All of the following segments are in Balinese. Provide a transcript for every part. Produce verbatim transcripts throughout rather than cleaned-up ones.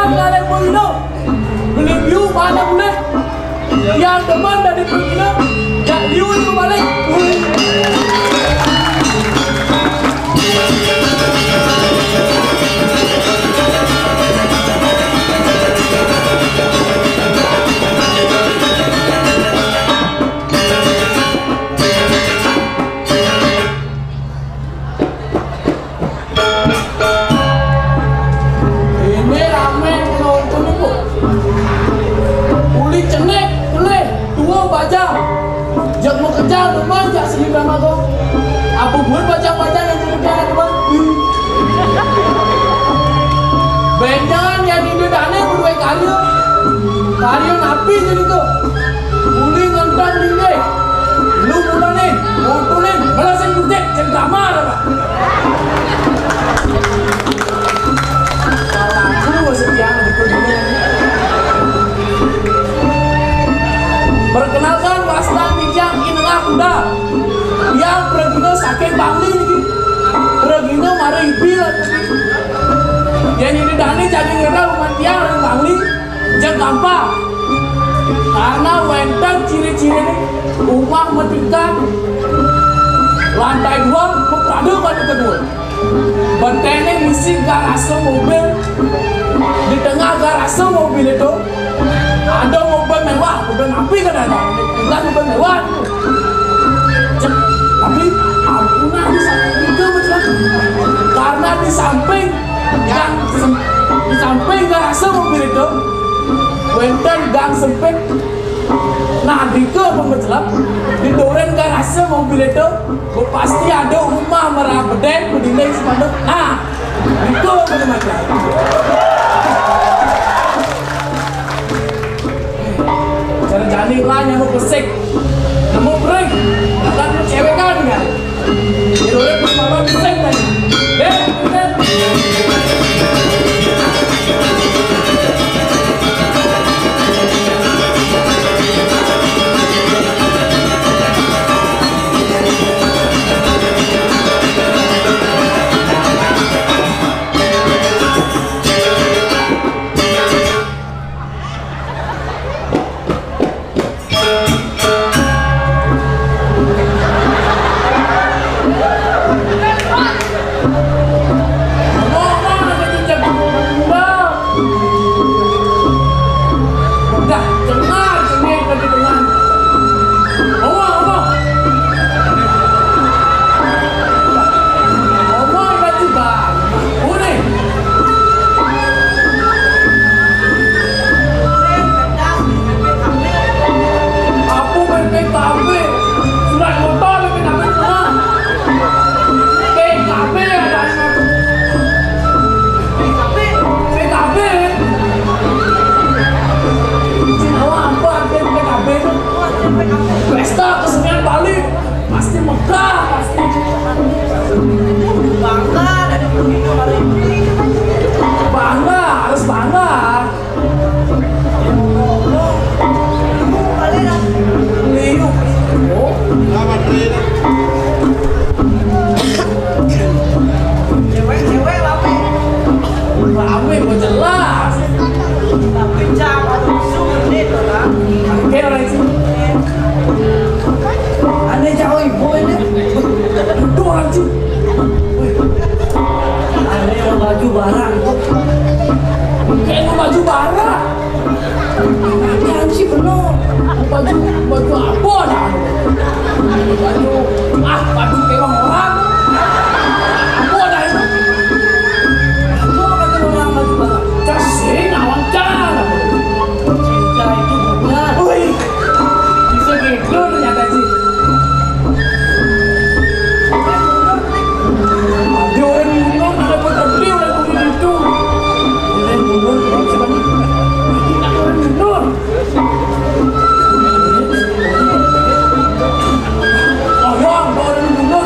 Ngalih pengina, beli biu mana boleh. Yang demen dari pengina, jak liu itu balik. Ini rame penonton niku. Uli cenik, uli tua bajang. Jak mau kejar demen jak seni drama ko. Apa buat bajang-bajang yang kemudian demen? Benjangan yang ini dane berdua karya. Karya napi jadi ko. Uli ngentang dinding. Lu mulanin, motonin, ngelasin bujek, cengkamar, Pak. Aku masih tiang di dunia. Perkenalkan, wasta titiang Inengah Kuda. Tiang pragina saking Bangli niki. Pragina mara ibi lah niki. Yen ini dane jadi ngerau matiang ring Bangli. Jeng gampang. Karena wenten ciri-ciri nih, rumah matingkat, lantai dua, maprada lantai kedua. Bentengnya misi garase mobil, di tengah garase mobil itu ada mobil mewah, mobil napi kan ada, bukan mobil mewah itu. Cek, tapi ampunah di samping itu, betul. Karena di samping gang sem-, di samping garase mobil itu, wenten gang sempit. Nah, drika pembecelep, di duren garase mobil itu, pasti ada rumah merah bedeng, bedinding sepanduk. Nah, drika pembecelep. Cara jani lah nyamuk besik. Nyamuk bering. Akan mencewekan kan? Di duren sepanduk besik kan? Deh, deh. Dah, cengar, cengar, cengar. Ngomong, ngomong. Ngomong, berarti, Bang. Boleh. Apa P P K B? Surat motor P P K B semua. P K B ada. P K B. Cina apa arti P K B itu? Pesta Kesenian Bali. Pasti megah, pasti. Bangga dari Bali. Bangga, harus bangga. Cewek-cewek rame. Rame, kok jelas. Tapi jangan sulit, kan? Oke, orang sini. Aneh jauh ibu ini. Betul, orang sini. Aneh baju barang. Kayak baju barang. Janji bener. Baju, baju apa dah? Baju, ah, baju kewang orang. Apa dah itu? Apa kata orang baju barang? Kasih nawang cara. Cinta itu bunga. Wih, bisa gitu ternyata sih. Dia orang minum, ada pun terpil, ada pun itu. Dia minum, dia orang minum. Orang, orang minum,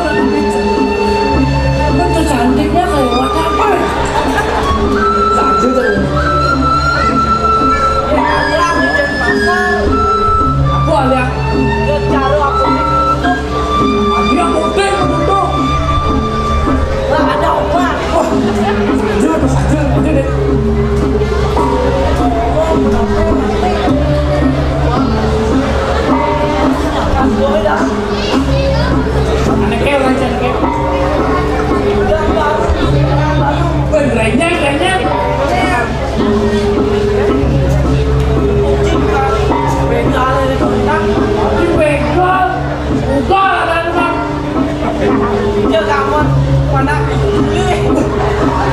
Panak bingkul.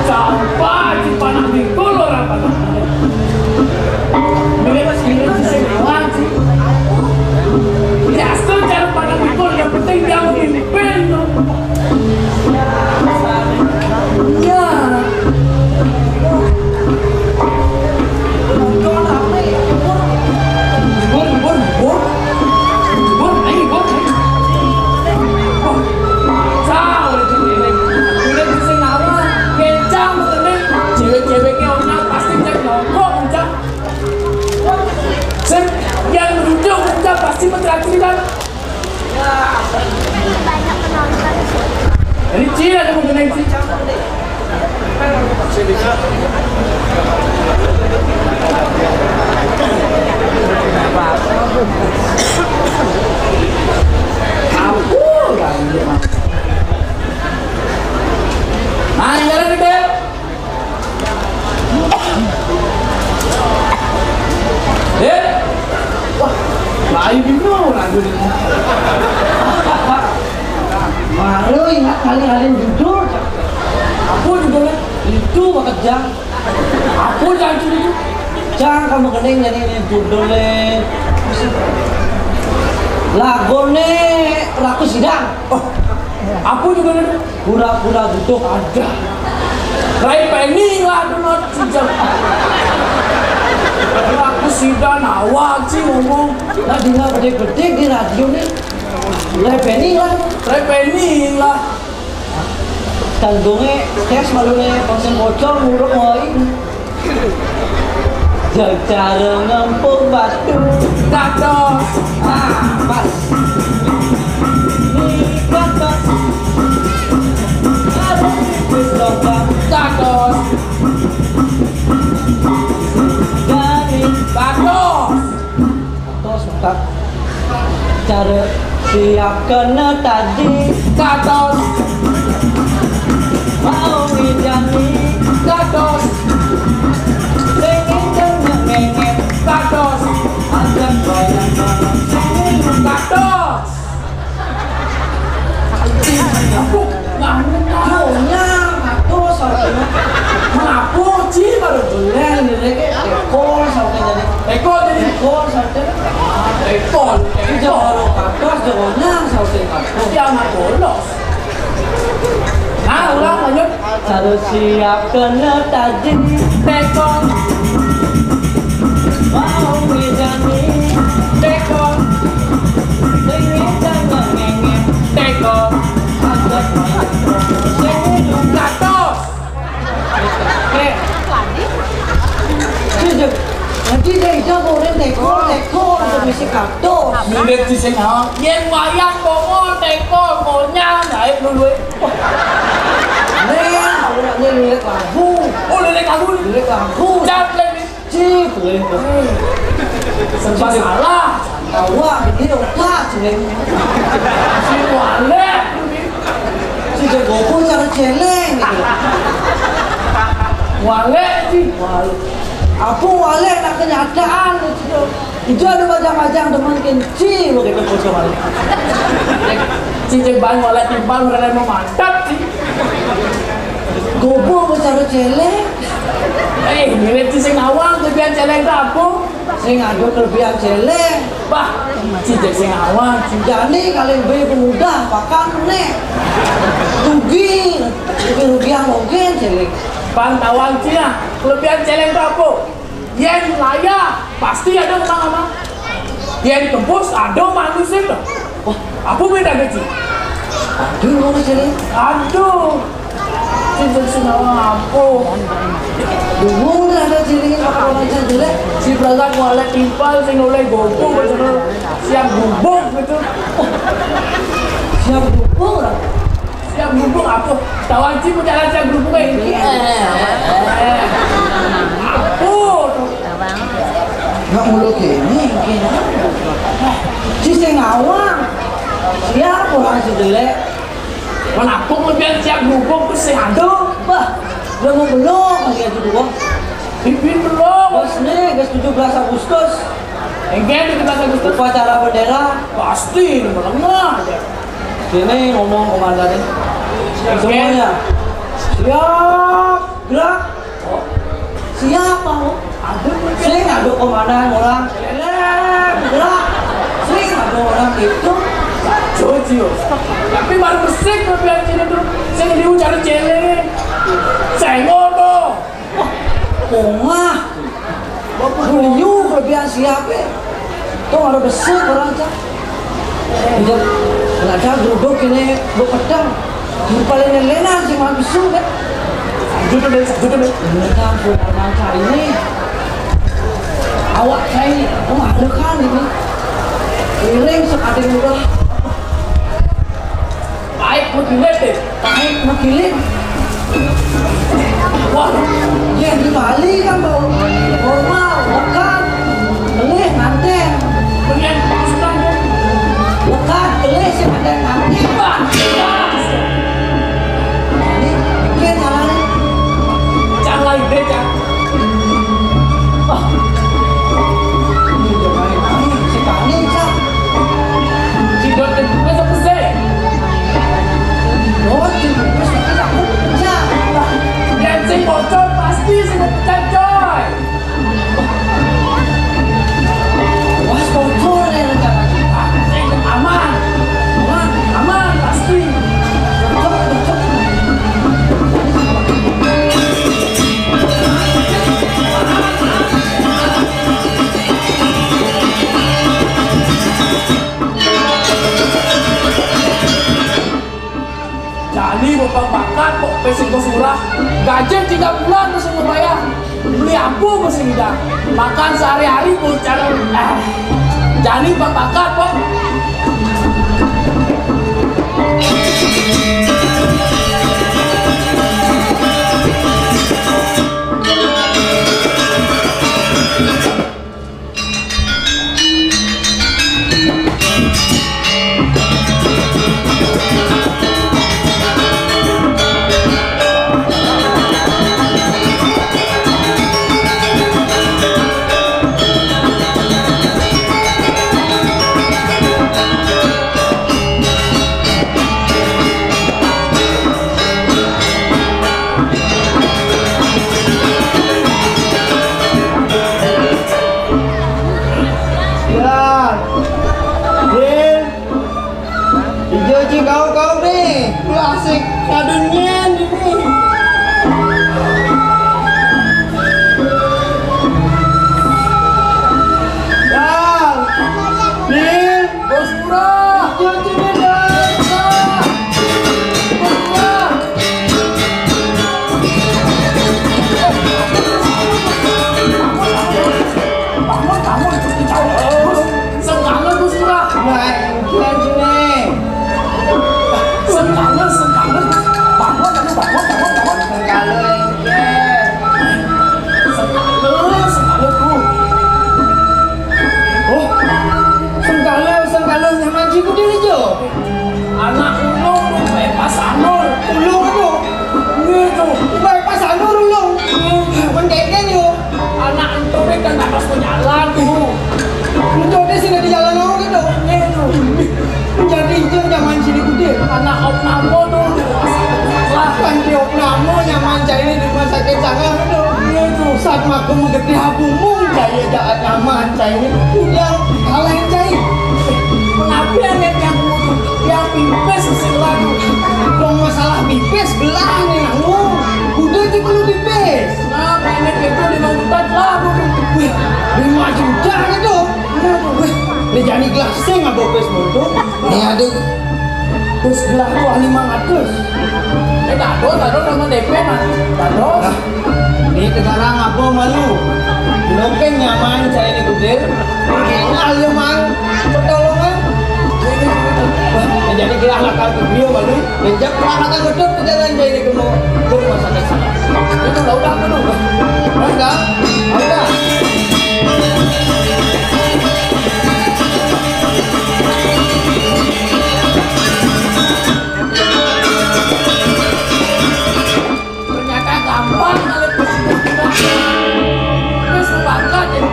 Sampah si panak bingkul orang panak. Ini mas ini sih lawan sih. Biasa cara panak bingkul, yang penting dia memimpin. Iya. Bubur, bubur, bubur. Bubur, ayo, bubur. Wah, salah itu cewek. Udah bisa nama, kencang bener. Cewek-ceweknya orang pasti cek nongkrong, kencang. Sip, yang merujuk, kencang, pasti mentraktir kan? Jadi cil ada mengenai cil. Ampun, nah, yang ada di bel. Eh? Wah, lain juga lagu ini. Baru ingat kali-kali judul. Apa judulnya? Itu bekerja. Apa judul itu? Jangan kamu kening jadi ini judulnya. Lagone Raku Sidang. Oh, apa judulnya? Pura-pura butuh ada. Rai Penny lah, donat sejam. Aku sidan awak sih ngomong. Nah, dengar gede-gede di radio nih. Rai Penny lah. Rai Penny lah. Tanggungnya, tes malunya, konsen bocor, muruk, mulai. Cara ngempuk batu. Dados. Ah, pas. Ni dados. Harus ikut lomba. Dados. Dari dados. Dados, Ustaz. Cara siap kena tadi. Dados. Mau ngidani. Dados. Pengen dengar ngenyek. Dados. Ajak bayang-bayang. Dados. Aku nganu tahu. Maunya, ngaku, saudara. Ngaku, Ci, baru boleh, liriknya. Ekor, saudara, jadi. Ekor, jadi. Ekor, saudara. Ekor. Itu jawab kados, jawabnya, saudara, kados. Dia nggak bolos. Nah, ulang, lanjut. Harus siap kena tadi. Tekong. Mau ngidani. Tekong. Sing ngidang ngenyek. Tekong. Ada sing ngidang kados. Eh. Sejak nanti dia itu orang tekong, tekong, untuk misi kados. Sulit sih sing, ha? Yen wayang bongo tekong, monyang, naik dulu. Nih, aku nak nih lirik lagu. Oh, lirik lagu nih. Lirik lagu. Cap lagi. Cip, lirik. Serba salah. Awak, ini otak, cek. Si Walek. Si Jagopo cara celeng, gitu. Walek, si. Walek. Aku Walek nak kenyataan, gitu. Itu ada bajang-bajang demen kenci begitu bocor. Cicing bang oleh timbang rene mau mantap sih. Gobo bicara celeng. Eh, mirip cicing awang, kelebihan celeng itu apa? Sing ada kelebihan celeng. Bah, cicing sing awang. Jani kalian be pemuda, pakan nek. Rugi, rugi rugian oke celeng. Bang tawang Cina, kelebihan celeng itu apa? Yen layah, pasti ada kemang-kemang. Yen kempus, ada manusia tuh. Wah, apa beda kecil? Aduh, mana sini? Aduh. Itu sudah apa? Dulu ada sini pakai orang jelek. Si perasaan kualet timpal, sing oleh gopo, siap gubuk gitu. Siap gubuk lah. Siap gubuk apa? Tahu aja pun jangan siap gubuk kayak ini. Eh. Eh. Apa tuh? Nggak mulu gini, gini. Si sing awang. Siap orang si jelek. Mana aku kemudian siap gubuk ke sing ada. Bah, belum belum lagi aja dua. Bibir belum. Bos nih, gas tujuh belas Agustus. Enggak, tujuh belas Agustus. Upacara bendera. Pasti, nomor lengah aja. Sini ngomong komandan. Semuanya. Siap, gerak. Siapa, oh? Ada. Sing ada komandan orang. Leleng, gerak. Sing ada orang itu. Jojo. Tapi baru besik kelebihan sini tuh. Sing diujar celeng. Senggol tuh. Wah, pongah. Beliau kelebihan siapa? Tuh baru besik orang aja. Udah, nggak ada geruduk ini, lu pedang. Ini paling lena sih, mah bisu, kan? Judul deh, judul deh. Ini kan, bukan manca ini. Awak saya ini, oh, ada kan ini. Iring sekading udah. Baik, begini deh. Tarik makin. Wah, ya di Bali kan, Bang. Normal, lekat, kelih, nganten. Mendingan sudah, Bu. Lekat, kelih, sing nganten, nganten. Wah, jelas. Jadi, mungkin caranya. Cara lain deh, Cak. Wah. Ini udah main-main, si Pani, Cak. Si Dot yang besok besar. Dot yang besok besar, aku pecah. Yang sing bocor pasti sing pecat, coy. Wah, bocor ya rencana kita. Sing aman. Aman, aman pasti. Bocor, bocor. Jani bapak bakat kok, pesing bos murah. Gaji tiga bulan mesti bayar. Beli apa mesti tidak. Makan sehari-hari bocah. Ah. Jani bapak bakat kok. Ya, Din. Ijo ci kau-kau nih. Klasik. Kadunyen ini. Ya, Din. Bos murah. Ijo ci nih, Din. Bos murah. Bangun, bangun, bangun. Sengkala Gus Murah. Nah, engke ajine. Sengkala, sengkala. Bangun, bangun, bangun, bangun, bangun. Sengkala engke. Sengkala, sengkala, Gus. Oh, sengkala, sengkala nyaman ciku dhewe, Jo. Anak ulung tuh bae Pak Sanur. Ulung itu. Nggih tuh. Bae Pak Sanur ulung. Nggih. Mendeken yo. Anak entuk kan tak pas jalan tuh. Entuk di sini di jalan orang gitu. Nggih tuh. Jadi itu zaman sini gede. Anak opname tuh. Lah kan di opname nyaman cai di rumah sakit sana gitu. Nggih tuh. Saat maku mengerti habumung cai jahat nyaman. Cai ini udah kalahin cai. Menapi anet yang mutu, yang pipis sing laku. Dong masalah pipis belah nih nanggung. Udah sih perlu pipis. Nah, pendek itu lima juta laku. Wih, lima juta gitu. Wih, ini jadi gelas sing apa pipis mutu? Nih ada. Terus gelah tuh lima ratus. Eh, dados, dados sama D P, Mas. Dados. Nah, ini sekarang apa malu? Loken nyaman saya ini kudir. Kenal ya, Mang. Pertolongan. Wah, jadi gelah lakar ke dia malu. Bejak gelah lakar betul ke jalan saya ini ke mau ke rumah sakit sana. Itu udah, udah, udah. Udah, udah. Ternyata gampang kali. Terus bangga jadi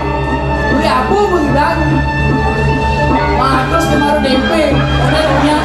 beli apa beli dan. Wah, terus kemarin D P, udah punya.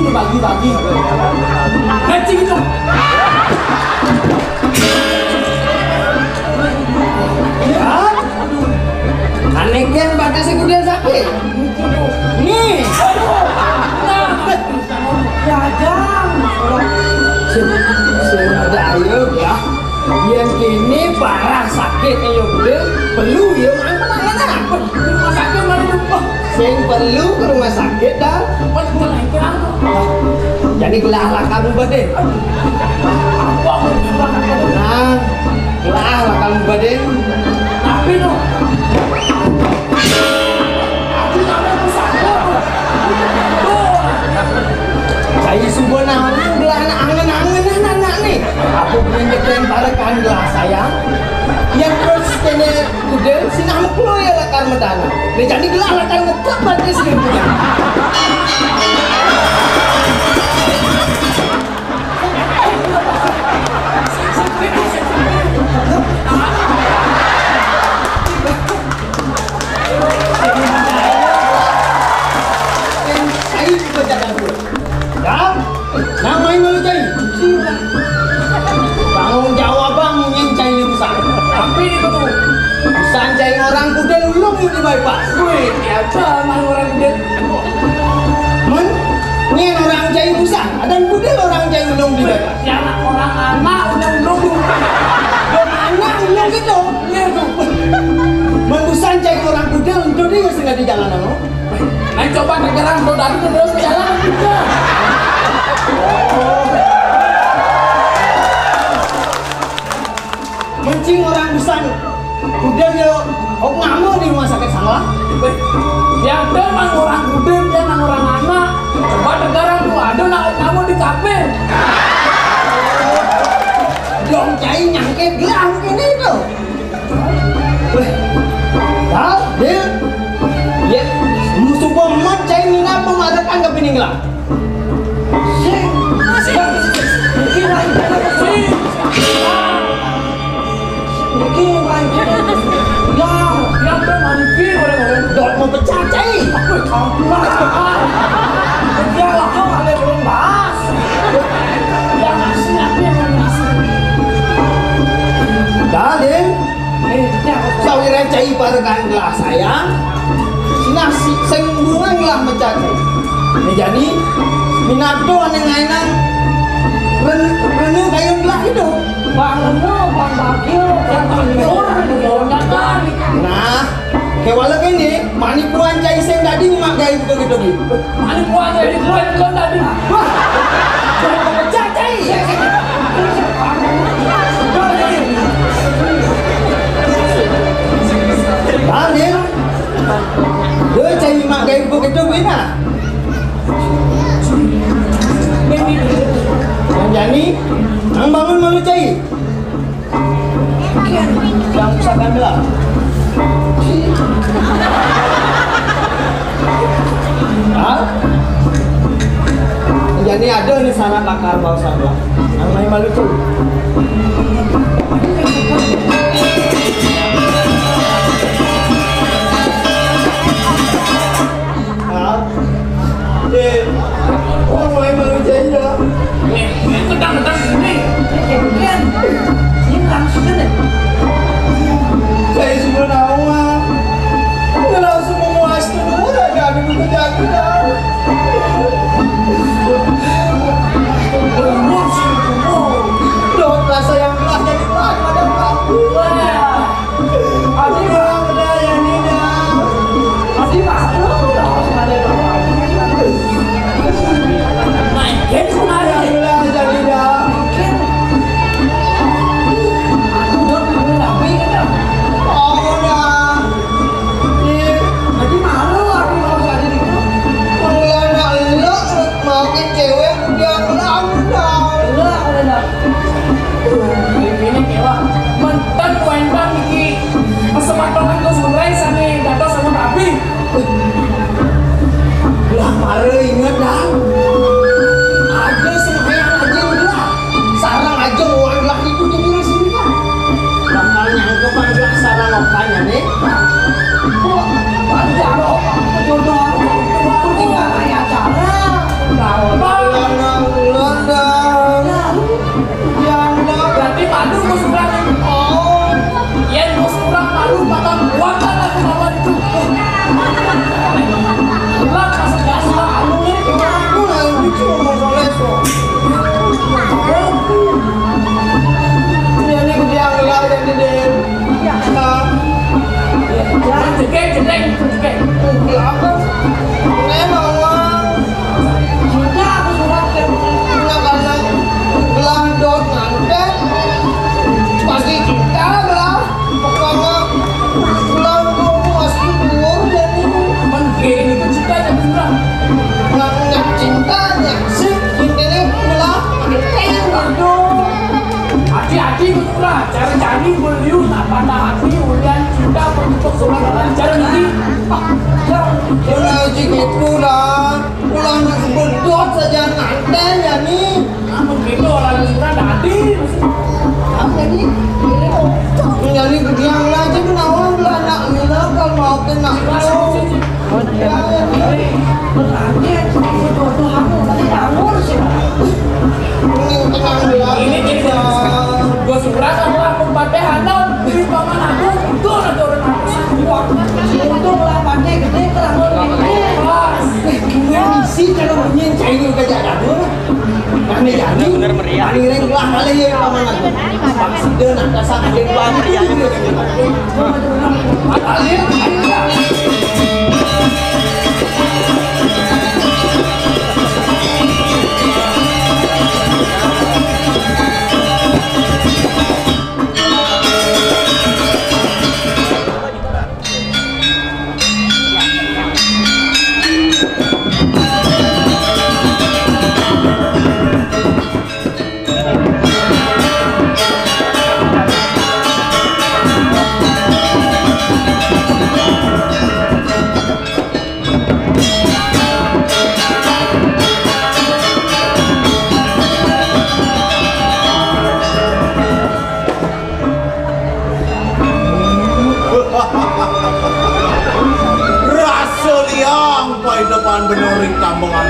Bagi-bagi. Mancing itu. Ya. Aneh kan, pakai si kuda sapi. Nih. Aduh. Nah. Ya, jangan. Sing, sing ada ayo ya. Yang kini parah sakit ya, kuda. Perlu ya, mana, mana? Rumah sakit mana itu? Sing perlu ke rumah sakit dah. Jadi gelah lah kamu badin. Nah, gelah lah kamu badin. Tapi no. Aku tak mau pusaka. Cai suba nang gelah anak angen-angen anak-anak nih. Aku belum nyetain pada kan gelah sayang. Yang terus kene Udah, sinah muklo ya lakar medana. Nih, jadi gelah lakar ngetep banget sih, udah. Ayo, kita jalan dulu. Dah? Nang main malu cai. Tanggung jawab abang nyen cai ni busan. Tapi ni betul. Busan cai orang kuda ulung di bypass. Wih, biasa main orang kuda. Men, nyen orang cai busan. Ada kuda orang cai ulung di bypass. Ya anak orang anak ulung ulung. Dong anak ulung gitu. Iya tu. Men busan cai orang kuda untuk dia setengah di jalan, no? Nah, coba tegeran, kau tadi tu terus jalan kita. Mencing orang busan. Udah dia, oh, ngama di rumah sakit salah. Yang dia nang orang kuda, dia nang orang anak. Coba tegeran tu, ada nak ngama di kafe. Dong cai nyangkit gelang ini tu. Weh, dah, Dil. Ya, musuh bomat cai minat pemadakan ke pining lah. Sing, sing, sing, sing, sing. Niki, Pak, ya. Ya, udah, Pak, niki, udah, udah. Dok mau pecah, cai. Aduh, kampung lah. Ya, lah, kok ada belum bahas. Ya, masih, aku yang masih. Dalil. Eh, ya, aku Sawira cai parekan gelah sayang. Sinah si, sing bungan gelah mecah, cai. Ini jani, minato ane ngainang. Ren-, renu kayun gelah itu. Bang Reno, Bang Bagio, Bang Tiur, Bang Nyatan. Nah, kewala kene, manipuan cai sing dadi mak gai buka gitu gitu. Manipuan cai sing dadi, dadi. Wah, jangan pecah cai. Dalil, dia cai mak gai buka gitu gitu. Yang jani, nang bangun malu cai. Yang bisa kan belah. Hah? Jadi ada ni sanak lakar bau sanak. Yang main malu tu. Hah? Eh, oh, main malu jaya. Eh, eh, kedang, kedang, ini. Eh, Ken. Ini langsung ni. Saya semua tahu, ah. Dia langsung memuas tu. Dah ada buku jago dah. Belum sih, belum. Loh, rasa yang kelas jadi kuat pada aku. Wah. Aduh, udah, ya, ini dah. Aduh, malu, udah, harus ada yang malu. Main game kemarin. Udah, jadi dah. Aku udah, udah rapi kan, dah. Oh, udah. Iya. Jadi malu, aku harus ada di itu. Udah, udah, lu mau ke cewek, udah, udah, udah. Udah, udah, udah. Ini kewak. Mantan kuentan iki. Kesempatan ke sungai sane dados sama tapi. Lah, para inget dah. Ada sembahyang aja udah. Sarang aja orang lah itu tuh di sini kan. Bakal nyangkep aja sarang lokanya nih. Kok ada apa? Jodoh aku. Aku tinggal kayak acara. Nah, Ini gedé angla jadi deh. Nah, ya, cekek, cekek, cekek. Angla apa? Ini mama. Cinta aku surat ke. Nah, karena gelah dot nganten. Pasti cinta gelah. Pokoknya gelah dot pasti dua jadi. Mending itu cinta aja, Bunda. Nggak punya cinta aja. Sip, cinta ini gelah. Nganten gitu. Hati-hati, Bunda. Cari-cari beliau tak patah hati, ulian cinta untuk seorang cara ini. Ah, ya, ya, gitu lah. Ulah nak bedot saja nganten ya ni. Namun gitu orang sudah tadi. Apa ni? Jadi bilang aja menawa ulah nak mila kalau mau kena kalau. Berarti itu tuh aku tadi bangun sih. Ini tenang dulu. Ini jadi gue surat adalah pembantaian di paman aku. Betul ada orang aku. Untung lah pandai gede terang. Pas. Gue misi kalau punya cewek kerja dapur. Kami jadi bener meriah. Paling ring lah kali ya paman aku. Bang Sida nak dasar dia bang. Rasa liang pai depan benuh ring kampungan.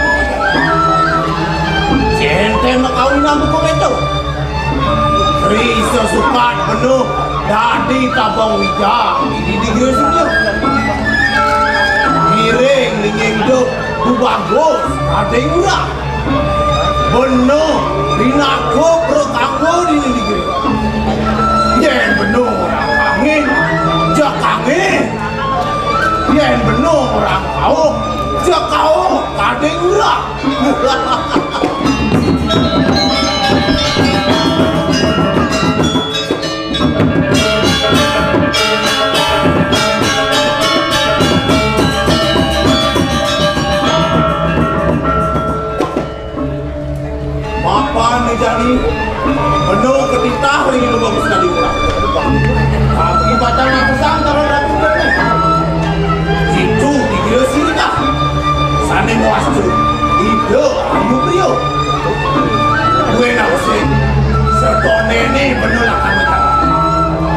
Jenteng nak kawin aku kok itu. Risa sukat benuh dadi tabang wijang ini di Gresik. Giring linging duk, ku bagus, kading murah. Benuh rinako perut anggo di negeri. Yen benuh orang kangin, jak kangin. Yen benuh orang kauh, jak kauh, kading urang. Mapan jani, benuh ketitah ring Ida Bagus Kading Urang. Tapi batang aku sangkal ratu. Itu dikira sirikah. Sane muas tu, Ida Ayu Priya. Kuwi nak sing setone ne benuh lakar.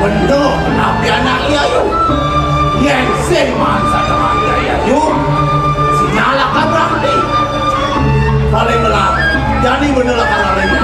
Benuh napi anak Ayu. Yen sing mansa teman Ayu, sinalakar berarti. Paling lah, jadi bener lah karena ini.